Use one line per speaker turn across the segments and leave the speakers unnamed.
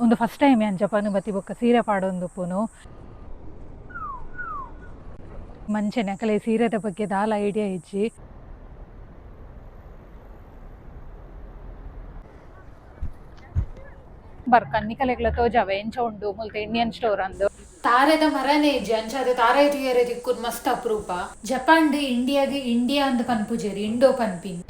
ಉಂದು first time ಯಾನ್ ಜಪಾನ್ ಬತ್ತಿ ಬೊಕ್ಕ ಸೀರೆ ಪಾಡೊಂದುಪ್ಪುನು. ಮಂಚೆನೆ ಅಕಲೆ ಸೀರೆದ ಬಗ್ಗೆ ದಾಲ ಐಡಿಯಾ ಇಜ್ಜಿ. ಬರ್ಕ ನಿಕಲೆಗ್ಲ ತೋಜಾವೆ ಎಂಚ ಉಂಡು ಮುಲ್ತ ಇಂಡಿಯನ್ ಸ್ಟೋರ್ ಅಂದು.
ತಾರೆದ ಮರನೇ ಇಜ್ಜಿ ಅಂಚಾದ್ ತಾರಾಯಿ ತೂಯೆರೆ ತಿಕ್ಕುನು ಮಸ್ತ್ ಅಪರೂಪ. ಜಪಾನ್ ಇಂಡಿಯಾಗ್ ಇಂಡಿಯಾ ಅಂದ್ ಪನ್ಪುಜೆರ್, ಇಂಡೋ ಪನ್ಪಿನಿ.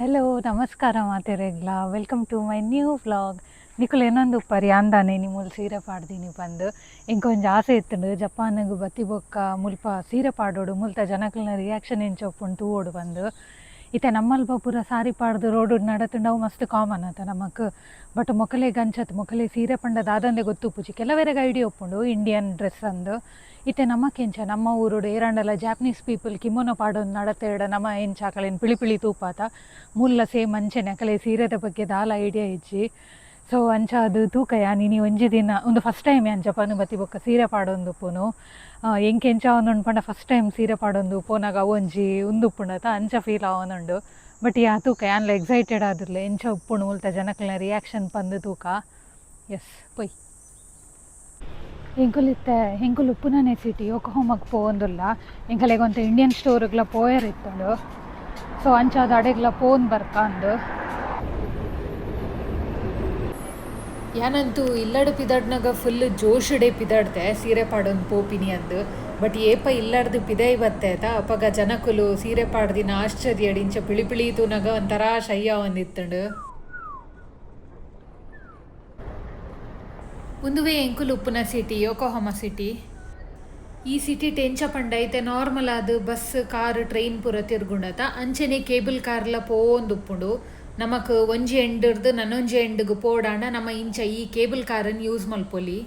ಹಲೋ ನಮಸ್ಕಾರ ಮಾತೆರೆಗ್ಲ, welcome to my new vlog. ನಿಕುಲು ಏನೊಂದು ಉಪ್ಪರಿ ಅಂದಾನೆ ನಿಮೂಲು ಸೀರೆ ಪಾಡ್ದೀನಿ ಪಂದ್. ಎಂಕೊಂಜಿ ಆಸೆ ಇತ್ತುಂಡು ಜಪಾನ್ಗ್ ಬತ್ತಿ ಬೊಕ್ಕ ಮುಲ್ಪ ಸೀರೆ ಪಾಡೋಡು, ಮುಲ್ತ ಜನಕ್ಲೆನ ರಿಯಾಕ್ಷನ್ ಎಂಚ ಉಪ್ಪುಂಡು ತೂವೊಡು ಪಂದ್. ಇತ್ತೆ ನಮ್ಮಲ್ಪ ಪೂರ ಸಾರಿ ಪಾಡ್ದು ರೋಡ್ ನಡತುಂಡ ಅವು ಮಸ್ತ್ ಕಾಮನ್ ಅತ ನಮಕ್. ಬಟ್ ಮೊಕಲೆಗ್ ಅಂಚತ್, ಮೊಕಲೆ ಸೀರೆ ಪಂಡ ದಾದಂದೆ ಗೊತ್ತುಪ್ಪುಜಿ. ಕೆಲವೆರೆಗ್ ಐಡಿಯಾ ಉಪ್ಪುಂಡು ಇಂಡಿಯನ್ ಡ್ರೆಸ್ ಅಂದ್. ಇತ್ತೆ ನಮಕ್ ಎಂಚ ನಮ್ಮ ಊರುಡು ಏರಾಂಡಲ ಜಾಪನೀಸ್ ಪೀಪಲ್ ಕಿಮೊನೊ ಪಾಡೊಂದು ನಡತೆರ್ಡ ನಮ ಎಂಚ ಅಕಲೆನ್ ಪಿಳಿ ಪಿಳಿ ತೂಪಾತ. ಮುಲ್ಲ ಸೇಮ್ ಅಂಚೆನೆ ಅಕಲೆ ಸೀರೆದ ಬಗ್ಗೆ ದಾಲ ಐಡಿಯಾ ಇಜ್ಜಿ. ಸೊ ಅಂಚಾದ್ ತೂಕ ಯಾನ್ ಇನಿ ಒಂಜಿ ದಿನ ಉಂದು ಫಸ್ಟ್ ಟೈಮ್ ಯಾನ್ ಜಪಾನ್ ಬತ್ತಿ ಬೊಕ್ಕ ಸೀರೆ ಪಾಡೊಂದುಪ್ಪುನು. ಎಂಕ್ ಎಂಚ ಆವೊಂದುಂಡು ಪಂಡ ಫಸ್ಟ್ ಟೈಮ್ ಸೀರೆ ಪಾಡೊಂದು ಪೋನಾಗ ಅವು ಒಂಜಿ ಉಂದು ಉಪ್ಪುಂಡತ ಅಂಚ ಫೀಲ್ ಆವೊಂದುಂಡು. ಬಟ್ ಯಾ ತೂಕ ಯಾನ್ಲ ಎಕ್ಸೈಟೆಡ್ ಆದುಲ್ಲೆ ಎಂಚ ಉಪ್ಪುಂಡು ಮುಲ್ತ ಜನಕ್ಲೆನ ರಿಯಾಕ್ಷನ್ ಪಂದ್ ತೂಕ. ಎಸ್ ಪೊಯ್ ಎಂಕುಲಿತ್ತೆ ಎಂಕುಲು ಉಪ್ಪುನನೆ ಸಿಟಿ ಯೋಕೋಹಾಮಾಗ್ ಪೋವೊಂದುಲ್ಲ. ಎಂಕಲೆಗ್ ಒಂತೆ ಇಂಡಿಯನ್ ಸ್ಟೋರ್ಗ್ಲ ಪೋಯೆರೆ ಇತ್ತುಂಡು. ಸೊ ಅಂಚಾದ್ ಅಡೆಗ್ಲ ಪೋನ್ ಬರ್ಕ ಅಂದ್.
ಯಾನಂತೂ ಇಲ್ಲಡ್ ಪಿದಡ್ನಗ ಫುಲ್ ಜೋಶುಡೆ ಪಿದಡ್ದೆ ಸೀರೆ ಪಾಡೊಂದು ಪೋಪಿನಿ ಅಂದ್. ಬಟ್ ಏಪ ಇಲ್ಲಡ್ದು ಪಿದೈ ಬತ್ತೇತ ಅಪಗ ಜನಕುಲು ಸೀರೆ ಪಾಡ್ದಿನ ಆಶ್ಚರ್ಯಡ್ ಇಂಚ ಪಿಳಿ ಪಿಳಿ ತೂನಗ ಒಂಥರ ಶೈ ಆವೊಂದಿತ್ತುಂಡು. ಉಂದುವೇ ಎಂಕುಲು ಉಪ್ಪುನ ಸಿಟಿ ಯೋಕೋಹಾಮಾ ಸಿಟಿ. ಈ ಸಿಟಿ ಎಂಚ ಪಂಡ ಇತ್ತೆ ನಾರ್ಮಲ್ ಆದ್ ಬಸ್ ಕಾರ್ ಟ್ರೈನ್ ಪೂರ ತಿರ್ಗುಂಡತ ಅಂಚನೆ ಕೇಬಲ್ ಕಾರ್ಲ ಪೋವೊಂದುಪ್ಪುಂಡು. ನಮಕ್ ಒಂಜಿ ಎಂಡ್ರ್ದ್ ನನೊಂಜಿ ಎಂಡ್ಗ್ ಪೋಡಾಂಡ ನಮ ಇಂಚ ಈ ಕೇಬಲ್ ಕಾರನ್ ಯೂಸ್ ಮಲ್ಪೊಲಿ.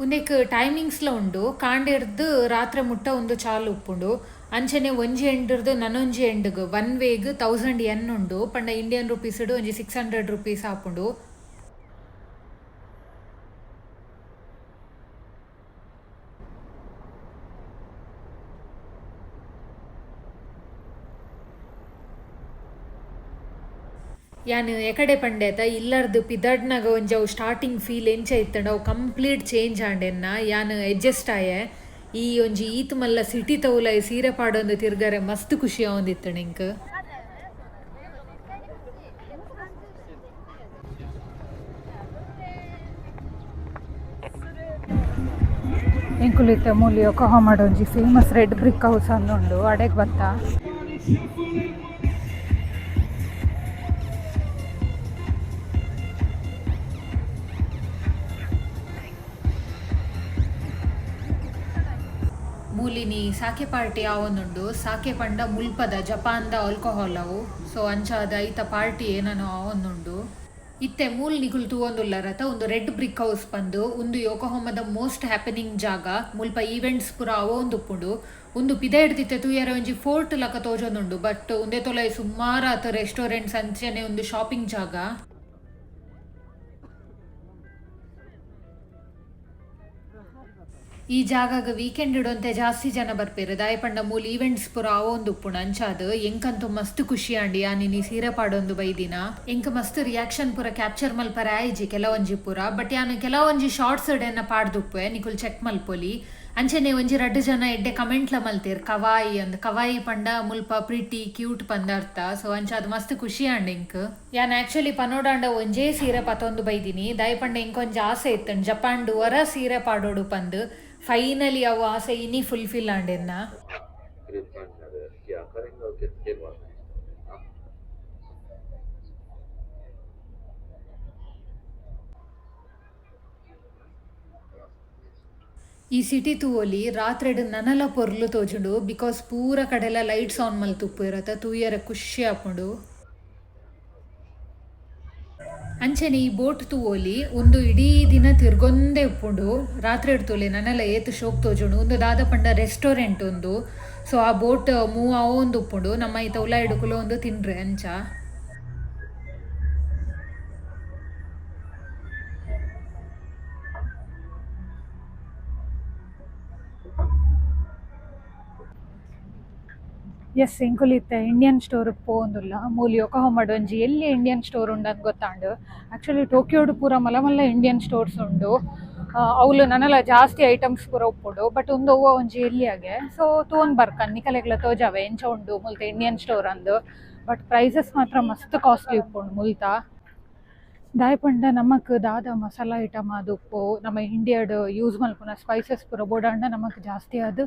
ಉಂದೆಕ್ ಟೈಮಿಂಗ್ಸ್ಲ ಉಂಡು, ಕಾಂಡೆರ್ದ್ ರಾತ್ರೆ ಮುಟ್ಟ ಉಂದು ಚಾಲು ಉಪ್ಪುಂಡು. ಅಂಚನೆ ಒಂಜಿ ಎಂಡ್ರ್ದ್ ನನೊಂಜಿ ಎಂಡ್ಗ್ ಒನ್ ವೇಗ್ 1000 ಯೆನ್ ಉಂಡು, ಪಂಡ ಇಂಡಿಯನ್ ರುಪೀಸ್ ಒಂಜಿ 600 ರುಪೀಸ್ ಆಪುಂಡು. ಯಾನ್ ಎಕಡೆ ಪಂಡೇತ ಇಲ್ಲರ್ದ್ ಪಿದಡ್ನಗ ಒಂಜಿ ಅವು ಸ್ಟಾರ್ಟಿಂಗ್ ಫೀಲ್ ಎಂಚ ಇತ್ತಂಡ ಅವು ಕಂಪ್ಲೀಟ್ ಚೇಂಜ್ ಆಂಡೆನ್ನ ಯಾನ್ ಅಡ್ಜಸ್ಟ್ ಆಯೆ. ಈ ಒಂಜಿ ಈತ್ ಮಲ್ಲ ಸಿಟಿ ತೌಲ ಸೀರೆ ಪಾಡೊಂದು ತಿರ್ಗರೆ ಮಸ್ತ್ ಖುಷಿ ಆವೊಂದಿತ್ತಂಡ್ ಎಂಕ್.
ಎಂಕುಲು ಇತ್ತೆ ಮೂಲು ಯೋಕೋಹಾಮಾಡ್ ಒಂಜಿ ಫೇಮಸ್ ರೆಡ್ ಬ್ರಿಕ್ ಹೌಸ್ ಅಂದುಂಡು, ಅಡೆಗ್ ಬತ್ತ.
ಮೂಲಿನಿ ಸಾಕೆ ಪಾರ್ಟಿ ಆವೊಂದುಂಡು. ಸಾಕೆ ಪಂಡ ಮುಲ್ಪದ ಜಪಾನ್ದ ಆಲ್ಕೋಹಾಲ್ ಅವು. ಸೊ ಅಂಚಾದ್ ಐತ ಪಾರ್ಟಿ ಏನನೋ ಆವೊಂದುಂಡು. ಇತ್ತೆ ಮೂಲ್ ನಿಕುಲು ತೂವೊಂದುಲ್ಲರತ ಉಂದು ರೆಡ್ ಬ್ರಿಕ್ ಹೌಸ್ ಪಂದ್. ಉಂದು ಯೋಕೋಹಾಮದ ಮೋಸ್ಟ್ ಹ್ಯಾಪನಿಂಗ್ ಜಾಗ. ಮುಲ್ಪ ಈವೆಂಟ್ಸ್ ಪೂರ ಆವೊಂದುಪ್ಪುಂಡು. ಉಂದು ಪಿದಯಿಡ್ದಿತ್ತೆ ತೂಯೆರೆ ಒಂಜಿ ಫೋರ್ಟ್ ಲಕ ತೋಜೊಂದುಂಡು. ಬಟ್ ಉಂದೆ ತೊಲೈ ಸುಮಾರಾತ್ ರೆಸ್ಟೋರೆಂಟ್ಸ್ ಅಂಚನೆ ಉಂದು ಶಾಪಿಂಗ್ ಜಾಗ. ಈ ಜಾಗಗ್ ವೀಕೆಂಡ್ ಇಡೊಂತೆ ಜಾಸ್ತಿ ಜನ ಬರ್ಪೆರ್. ದಾಯೆ ಪಂಡ ಮೂಲು ಈವೆಂಟ್ಸ್ ಪೂರ ಆವೊಂದುಪ್ಪುಂಡು ಅಂಚಾದ್ ಎಂಕಂತೂ ಮಸ್ತ್ ಖುಷಿ ಆಂಡ್ ಯಾನ್ ಇನಿ ಸೀರೆ ಪಾಡೊಂದು ಬೈದಿನ. ಎಂಕ್ ಮಸ್ತ್ ರಿಯಾಕ್ಷನ್ ಪೂರ ಕ್ಯಾಪ್ಚರ್ ಮಲ್ಪರೆ ಆಯಿಜಿ ಕೆಲವೊಂಜಿ ಪೂರ. ಬಟ್ ಯಾನ್ ಕೆಲವೊಂಜಿ ಶಾರ್ಟ್ಸ್ ಎನ್ನ ಪಾಡ್ದುಪ್ಪೆ ನಿಕುಲು ಚೆಕ್ ಮಲ್ಪೊಲಿ. ಅಂಚನೆ ಒಂಜಿ ರಡ್ಡ್ ಜನ ಎಡ್ಡೆ ಕಮೆಂಟ್ಲ ಮಲ್ತೆರ್ ಕವಾಯಿ ಅಂದ್. ಕವಾಯಿ ಪಂಡ ಮುಲ್ಪ ಪ್ರಿಟಿ ಕ್ಯೂಟ್ ಪಂದ್ ಅರ್ಥ. ಸೊ ಅಂಚಾದ್ ಮಸ್ತ್ ಖುಷಿ ಆಂಡ್ ಎಂಕ್. ಯಾನ್ ಆಕ್ಚುಲಿ ಪನೋಡಾಂಡ ಒಂಜೇ ಸೀರೆ ಪತೊಂದು ಬೈದಿನಿ. ದಾಯೆ ಪಂಡ ಎಂಕೊಂಜಿ ಆಸೆ ಇತ್ತಂಡ್ ಜಪಾನ್ಡ್ ಒರ ಸೀರೆ ಪಾಡೊಡು ಪಂದ್. ಫೈನಲಿ ಅವು ಆಸೆ ಇನಿ ಫುಲ್ಫಿಲ್ ಆಂಡೆನ್ನ. ಈ ಸಿಟಿ ತೂವೊಲಿ ರಾತ್ರೆಡ್ ನನಲ ಪೊರ್ಲು ತೋಜುಂಡು because ಪೂರ ಕಡೆಲ ಲೈಟ್ಸ್ ಆನ್ ಮಲ್ತುಪ್ಪುವೆರ್ ತೂಯೆರೆ ಖುಷಿ ಆಪುಂಡು. ಅಂಚನೆ ಈ ಬೋಟ್ ತೂವೊಲಿ ಉಂದು ಇಡೀ ದಿನ ತಿರ್ಗೊಂದೇ ಉಪ್ಪುಂಡು. ರಾತ್ರೆಡ್ ತೂಲೆ ನನಲ ಏತ್ ಶೋಕ್ ತೋಜುಂಡು. ಉಂದು ದಾದ ಪಂಡ ರೆಸ್ಟೋರೆಂಟ್ ಉಂದು. ಸೊ ಆ ಬೋಟ್ ಮೂವ್ ಆವೊಂದು ಉಪ್ಪುಂಡು. ನಮ್ಮ ಐತ ಉಲಾಯಿಡ್ ಕುಲೊಂದು ತಿನ್ರೆ ಅಂಚ.
S ಎಂಕುಲು ಇತ್ತೆ ಇಂಡಿಯನ್ ಸ್ಟೋರ್ ಪೋವೊಂದುಲ್ಲ. ಮೂಲು ಯೊಕೊಹೊಮಡ್ ಒಂಜಿ ಎಲ್ಲಿ ಇಂಡಿಯನ್ ಸ್ಟೋರ್ ಉಂಡು ಗೊತ್ತಾಂಡ್. ಆಕ್ಚುಲಿ ಟೋಕಿಯೋಡು ಪೂರ ಮಲ್ಲ ಮಲ್ಲ ಇಂಡಿಯನ್ ಸ್ಟೋರ್ಸ್ ಉಂಡು. ಅವ್ಲು ನನಲ ಜಾಸ್ತಿ ಐಟಮ್ಸ್ ಪೂರ ಉಪ್ಪುಂಡು. ಬಟ್ ಉಂದು ಒವ್ವ ಒಂಜಿ ಎಲ್ಲಿಯಾಗೆ ಸೊ ತೂವೊಂದು ಬರ್ಕನ್ ನಿಕಲೆಗ್ಲ ತೋಜಾವೆ ಎಂಚ ಉಂಡು ಮುಲ್ತ ಇಂಡಿಯನ್ ಸ್ಟೋರ್ ಅಂದ್. ಬಟ್ ಪ್ರೈಸಸ್ ಮಾತ್ರ ಮಸ್ತ್ ಕಾಸ್ಟ್ಲಿ ಉಪ್ಪುಂಡು ಮುಲ್ತ. ದಾಯೆ ಪಂಡ ನಮಕ್ ದಾದ ಮಸಾಲ ಐಟಮ್ ಆದುಪ್ಪು, ನಮ್ಮ ಇಂಡಿಯಾಡ್ ಯೂಸ್ ಮಲ್ಪುನ ಸ್ಪೈಸಸ್ ಪೂರ ಬೋಡಾಂಡ ನಮಕ್ ಜಾಸ್ತಿ ಆದ್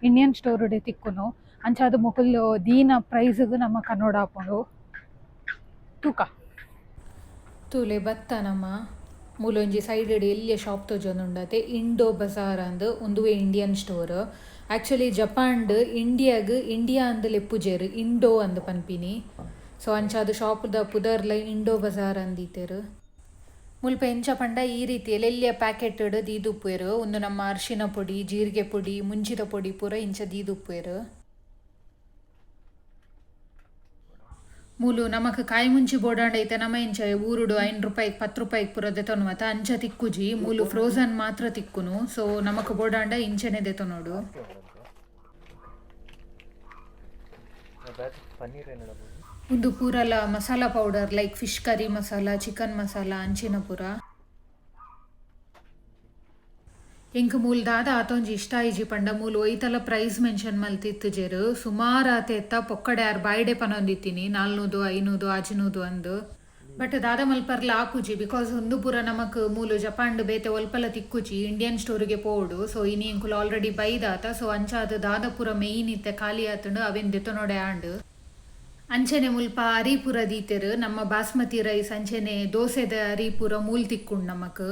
ಇಂಡಿಯನ್ ಸ್ಟೋರ್ ತಿಕ್ಕುನು. ಅಂಚಾದ್ ಮೊಕುಲು ದೀನ ಪ್ರೈಸ್ಗ್ ನಮ ಕನ್ನಡ ಆಪುಂಡು. ತೂಕ.
ತೂಲೆ ಬತ್ತ ನಮ. ಮೂಲೊಂಜಿ ಸೈಡ್ ಎಲ್ಲಿಯ ಶಾಪ್ ತೋಜೊಂದುಂಡತೆ, ಇಂಡೋ ಬಜಾರ್ ಅಂದ್. ಉಂದುವೇ Indian store. Actually ಜಪಾನ್ಡ್ ಇಂಡಿಯಾಗ್ India ಅಂದ್ ಲೆಪ್ಪುಜೆರ್, ಇಂಡೋ ಅಂದ್ ಪನ್ಪಿನಿ. ಸೊ ಅಂಚಾದ್ ಶಾಪ್ದ ಪುದರ್ಲ ಇಂಡೋ ಬಜಾರ್ ಅಂದಿತ್ತೆರ್. ಮುಲ್ಪ ಎಂಚ ಪಂಡ ಈ ರೀತಿ ಎಲ್ಲೆಲ್ಲಿಯ ಪ್ಯಾಕೆಟ್ ದೀದುಪ್ಪುವೆರ್. ಉಂದು ನಮ್ಮ ಅರಿಶಿನ ಪೊಡಿ, ಜೀರಿಗೆ ಪೊಡಿ, ಮುಂಚಿದ ಪೊಡಿ ಪೂರ ಇಂಚ ದೀದುಪ್ಪುವೆರ್. ಮೂಲು ನಮಕ್ ಕಾಯಿ ಮುಂಚಿ ಬೋಡಾಂಡ ಇತ್ತೆ ನಮ ಇಂಚ ಊರುಡು 5 ರೂಪಾಯಿಗ್ 10 ರೂಪಾಯಿಗ್ ಪೂರ ದೆತೊನುವತ, ಅಂಚ ತಿಕ್ಕುಜಿ. ಮೂಲು ಫ್ರೋಸನ್ ಮಾತ್ರ ತಿಕ್ಕುನು. ಸೊ ನಮಕ್ ಬೋಡಾಂಡ ಇಂಚನೆ ದೆತೊನೊಡು.
ಪನ್ನೀರ್.
ಉಂದು ಪೂರಲ masala powder, like fish curry masala, chicken masala ಅಂಚಿನ ಪೂರ. ಎಂಕ್ ಮೂಲು ದಾದ ಆತೊಂಜಿ ಇಷ್ಟ ಆಯಿಜಿ ಪಂಡ, ಮೂಲು ಒಯ್ತಲ ಪ್ರೈಸ್ ಮೆನ್ಷನ್ ಮಲ್ತಿತ್ತುಜೆರ್. ಸುಮಾರು ಆತೆ ಎತ್ತ ಪೊಕ್ಕಡೆ ಆರ್ ಬಾಯ್ಡೆ ಪನೊಂದಿತ್ತೀನಿ, 400, 500, 600 ಅಂದ್. ಬಟ್ ದಾದ ಮಲ್ಪರ್ಲ ಆಪುಜಿ, because ಉಂದು ಪೂರ ನಮಕ್ ಮೂಲು ಜಪಾನ್ಡ್ ಬೇತೆ ಒಲ್ಪಲ ತಿಕ್ಕುಜಿ, ಇಂಡಿಯನ್ ಸ್ಟೋರಿಗೆ ಪೋವೊಡು. ಸೊ ಇನಿ ಎಂಕುಲು ಆಲ್ರೆಡಿ ಬೈದಾತ. ಸೊ ಅಂಚಾದ್ ದಾದ ಪೂರ ಮೇಯ್ನ್ ಇತ್ತೆ ಖಾಲಿ ಆತುಂಡು, ಅವೆನ್ ದೆತೊನೊಡೆ ಆಂಡ್. ಅಂಚನೆ ಮುಲ್ಪ ಅರಿ ಪೂರ ದೀತೆರ್. ನಮ್ಮ ಬಾಸ್ಮತಿ ರೈಸ್ ಅಂಚನೆ ದೋಸೆದ ಅರಿ ಪೂರ ಮೂಲ್ ತಿಕ್ಕುಂಡು ನಮಕ್.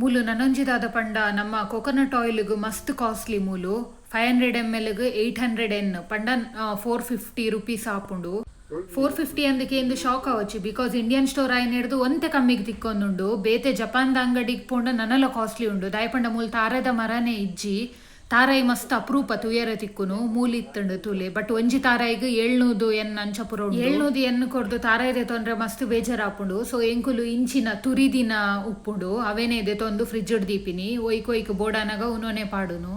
ಮೂಲು ನನೊಂಜಿ ದಾದ ಪಂಡ, ನಮ್ಮ ಕೊಕೊನಟ್ ಆಯಿಲ್ಗ್ ಮಸ್ತ್ ಕಾಸ್ಟ್ಲಿ ಮೂಲು. 500 ml 800 yen ಪಂಡ 450 ರುಪೀಸ್ ಆಪುಂಡು. 450 ಅಂದಕ್ಕೆ ಇಂದು ಶಾಕ್ ಆವಚ್ಚಿ, because Indian store ಆಯ್ನ ಹಿಡ್ದು ಒಂತೆ ಕಮ್ಮಿಗೆ ತಿಕ್ಕೊಂದುಂಡು. ಬೇತೆ ಜಪಾನ್ದ ಅಂಗಡಿಗೆ ಪೋಂಡ ನನಲ ಕಾಸ್ಟ್ಲಿ ಉಂಡು. ದಾಯೆ ಪಂಡ ಮೂಲು ತಾರೆದ ಮರನೇ ಇಜ್ಜಿ. ತಾರಾಯಿ ಮಸ್ತ್ ಅಪರೂಪ ತುಯರ ತಿಕ್ಕುನು. ಮೂಲಿ ಇತ್ತುಂಡು ತೂಲೆ, ಬಟ್ ಒಂಜಿ ತಾರಾಯಿಗ್ 700 ಎನ್ ಅಂಚ ಪೂರ. 700 ಎನ್ ಕೊರ್ದು ತಾರಾಯಿ ದೆತೊಂಡ್ರೆ ಮಸ್ತ್ ಬೇಜಾರಾಪುಂಡು. ಸೊ ಎಂಕುಲು ಇಂಚಿನ ತುರಿದಿನ ಉಪ್ಪುಂಡು, ಅವೇನೇ ದೆತೊಂದು ಫ್ರಿಜ್ ದೀಪಿನಿ. ಒಯ್ಕ್ ಒಯ್ಕ್ ಬೋಡಾನಗ ಉನೋನೆ ಪಾಡುನು.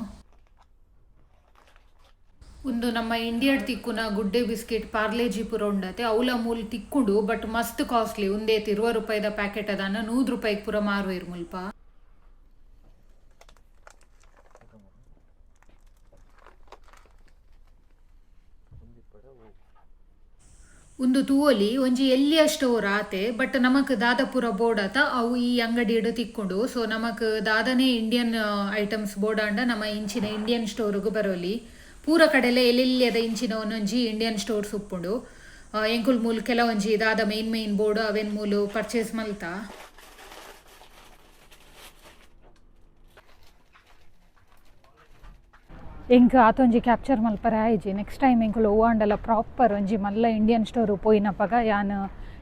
ಉಂದು ನಮ್ಮ ಇಂಡಿಯಾಡ್ ತಿಕ್ಕುನ ಗುಡ್ಡೆ ಬಿಸ್ಕೆಟ್, ಪಾರ್ಲೇಜಿ ಪೂರ ಉಂಡತೆ. ಅವ್ಲ ಮೂಲು ತಿಕ್ಕುಂಡು, ಬಟ್ ಮಸ್ತ್ ಕಾಸ್ಟ್ಲಿ. ಉಂದೇತ್ 20 ರೂಪಾಯಿದ ಪ್ಯಾಕೆಟ್ ಅದಾನ 100 ರೂಪಾಯಿಗೆ ಪೂರ ಮಾರುವೆರ್ ಮುಲ್ಪ. ಉಂದು ತೂವೊಲಿ ಒಂಜಿ ಎಲ್ಲಿಯ ಸ್ಟೋರ್ ಆತೆ. ಬಟ್ ನಮಕ್ ದಾದ ಪೂರ ಬೋಡಾತ ಅವು ಈ ಅಂಗಡಿಡ್ ತಿಕ್ಕುಂಡು. ಸೊ ನಮಕ್ ದಾದನೆ ಇಂಡಿಯನ್ ಐಟಮ್ಸ್ ಬೋಡಾಂಡ ನಮ್ಮ ಇಂಚಿನ ಇಂಡಿಯನ್ ಸ್ಟೋರ್ಗ್ ಬರೋಲಿ. ಪೂರ ಕಡೆಲೆ ಎಲ್ಲೆಲ್ಲಿಯದ ಇಂಚಿನ ಒಂದೊಂಜಿ ಇಂಡಿಯನ್ ಸ್ಟೋರ್ಸ್ ಉಪ್ಪುಂಡು. ಎಂಕುಲ್ ಮೂಲು ಕೆಲವೊಂಜಿ ದಾದ main main board ಅವೆನ್ ಮೂಲು ಪರ್ಚೇಸ್ ಮಲ್ತ.
ಎಂಕ್ ಆತೊಂಜಿ ಕ್ಯಾಪ್ಚರ್ ಮಲ್ಪರೆ ಆಯ್ಜಿ. ನೆಕ್ಸ್ಟ್ ಟೈಮ್ ಎಂಕುಲು ಒವ್ವಾಂಡಲ ಪ್ರಾಪರ್ ಒಂಜಿ ಮಲ್ಲ ಇಂಡಿಯನ್ ಸ್ಟೋರ್ ಪೋಯಿನಪಗ ಯಾನ್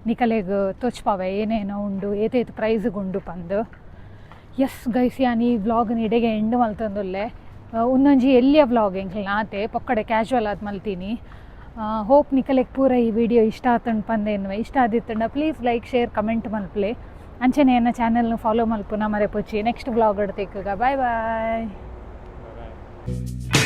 ನಿಕಲೆಗ್ ತೋಚ್ಪಾವೆ, ಏನೇನೋ ಉಂಡು, ಏತೇತ್ ಪ್ರೈಸ್ಗ್ ಉಂಡು ಪಂದ್. ಎಸ್ ಗೈಸ್, ಯಾನ್ ಈ ವ್ಲಾಗ್ನ ಇಡೆಗೆ ಎಂಡ್ ಮಲ್ತೊಂದುಲ್ಲೆ. ಉಂದೊಂಜಿ ಎಲ್ಲಿಯ ವ್ಲಾಗ್ ಎಂಕ್ಲ್ನ ಆತೆ, ಪೊಕ್ಕಡೆ ಕ್ಯಾಶುವಲ್ ಆದ್ ಮಲ್ತೀನಿ. ಹೋಪ್ ನಿಕಲೆಗ್ ಪೂರ ಈ ವಿಡಿಯೋ ಇಷ್ಟ ಆತಂಡ್ ಪಂದೇನ್ವೆ. ಇಷ್ಟ ಆದಿತ್ತಂಡ please like, share, comment ಮಲ್ಪಲೆ. ಅಂಚನೆ ಎನ್ನ ಚಾನೆಲ್ನ ಫಾಲೋ ಮಲ್ಪುನ ಮರೆಪೊಚ್ಚಿ. ನೆಕ್ಸ್ಟ್ ವ್ಲಾಗ್ ತಿಕ್ಕುಗ. Bye bye.
ಬಾಯ್.